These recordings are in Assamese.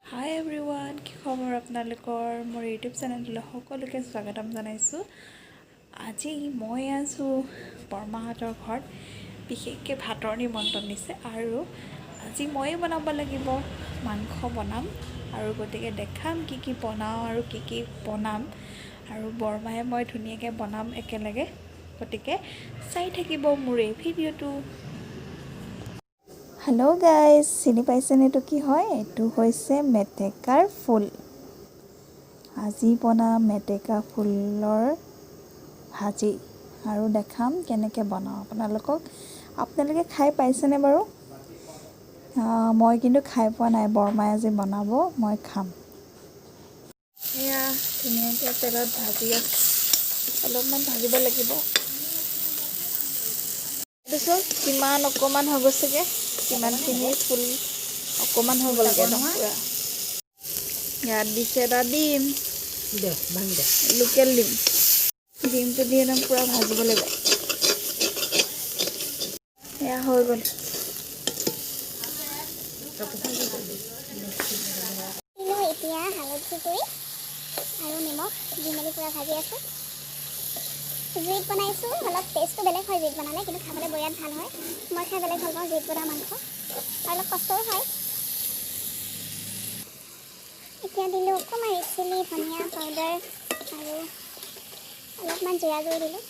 হাই এভৰিৱান, কি খবৰ আপোনালোকৰ? মোৰ ইউটিউব চেনেলটোলৈ সকলোকে স্বাগতম জনাইছোঁ। আজি মই আছোঁ বৰমাহঁতৰ ঘৰত, বিশেষকৈ ভাতৰ নিমন্ত্ৰণ দিছে আৰু আজি ময়ে বনাব লাগিব। মাংস বনাম আৰু গতিকে দেখাম কি কি বনাওঁ আৰু কি কি বনাম আৰু বৰমায়ে মই ধুনীয়াকৈ বনাম একেলগে। গতিকে চাই থাকিব মোৰ এই ভিডিঅ'টো। হেল্ল' গাইজ, চিনি পাইছেনে এইটো কি হয়? এইটো হৈছে মেটেকাৰ ফুল। আজি বনাম মেটেকা ফুলৰ ভাজি আৰু দেখাম কেনেকৈ বনাওঁ আপোনালোকক। আপোনালোকে খাই পাইছেনে বাৰু? মই কিন্তু খাই পোৱা নাই। বৰমাই আজি বনাব, মই খাম। এয়া ধুনীয়াকৈ তেলত ভাজি আছে, অলপমান ভাজিব লাগিব। এইটো চাওক, কিমান অকণমান হৈ গৈছেগৈ, কিমানখিনি ফুল অকণমান হৈ গ'লগৈ একদম পূৰা। ইয়াত দিছে এটা ডিম। দে, ভাঙি দে। লোকেল ডিম। ডিমটো দি একদম পূৰা ভাজিব লাগিব। এয়া হৈ গ'ল। দিলোঁ এতিয়া হালধি গুড়ি আৰু নিমখ দি মেলি পূৰা ভাজি আছোঁ। জুইত বনাইছোঁ, অলপ টেষ্টটো বেলেগ হয় জুইত বনালে, কিন্তু খাবলৈ বিৰাট ভাল হয়। মই খাই বেলেগ ভাল পাওঁ জুইত বনোৱা মাংস আৰু অলপ কষ্টও হয়। এতিয়া দিলোঁ অকণমান ৰেড চিলি, ধনিয়া পাউডাৰ আৰু অলপমান জিৰা গুড়ি দিলোঁ।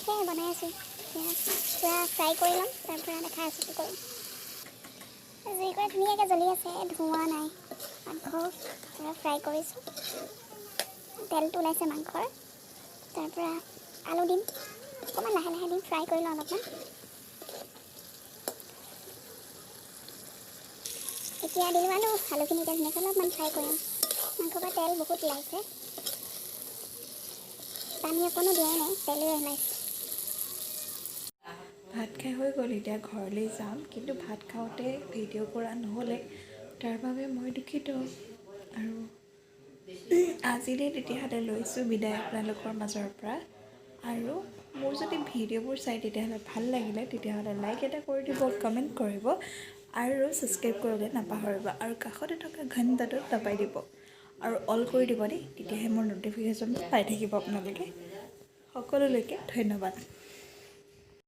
সেয়াই বনাই আছোঁ। এতিয়া পূৰা ফ্ৰাই কৰি ল'ম, তাৰপৰা দেখাই আছোঁ কি কৰোঁ। জুইকুৰা ধুনীয়াকৈ জ্বলি আছে, ধোঁৱা নাই। মাংস পূৰা ফ্ৰাই কৰিছোঁ, তেলটো ওলাইছে মাংসৰ। তাৰপৰা আলু দিম, অকণমান লাহে লাহে দিম, ফ্ৰাই কৰি লওঁ অলপমান। এতিয়া দিলোঁ আলু। আলুখিনি এতিয়া ধুনীয়াকৈ অলপমান ফ্ৰাই কৰিম। মাংসৰ পৰা তেল বহুত ওলাইছে, পানী অকণো দিয়াই নাই, তেলেই ওলাইছে। ভাত খাই হৈ গ'ল, এতিয়া ঘৰলৈ যাম। কিন্তু ভাত খাওঁতে ভিডিঅ' কৰা নহ'লে, তাৰ বাবে মই দুখিত। আৰু আজিলৈ তেতিয়াহ'লে লৈছোঁ বিদায় আপোনালোকৰ মাজৰ পৰা। আৰু মোৰ যদি ভিডিঅ'বোৰ চাই তেতিয়াহ'লে ভাল লাগিলে, তেতিয়াহ'লে লাইক এটা কৰি দিব, কমেণ্ট কৰিব আৰু ছাবস্ক্ৰাইব কৰিবলৈ নাপাহৰিব আৰু কাষতে থকা ঘণ্টাটো দবাই দিব আৰু অল কৰি দিব দেই, তেতিয়াহে মোৰ ন'টিফিকেশ্যনটো পাই থাকিব আপোনালোকে। সকলোলৈকে ধন্যবাদ।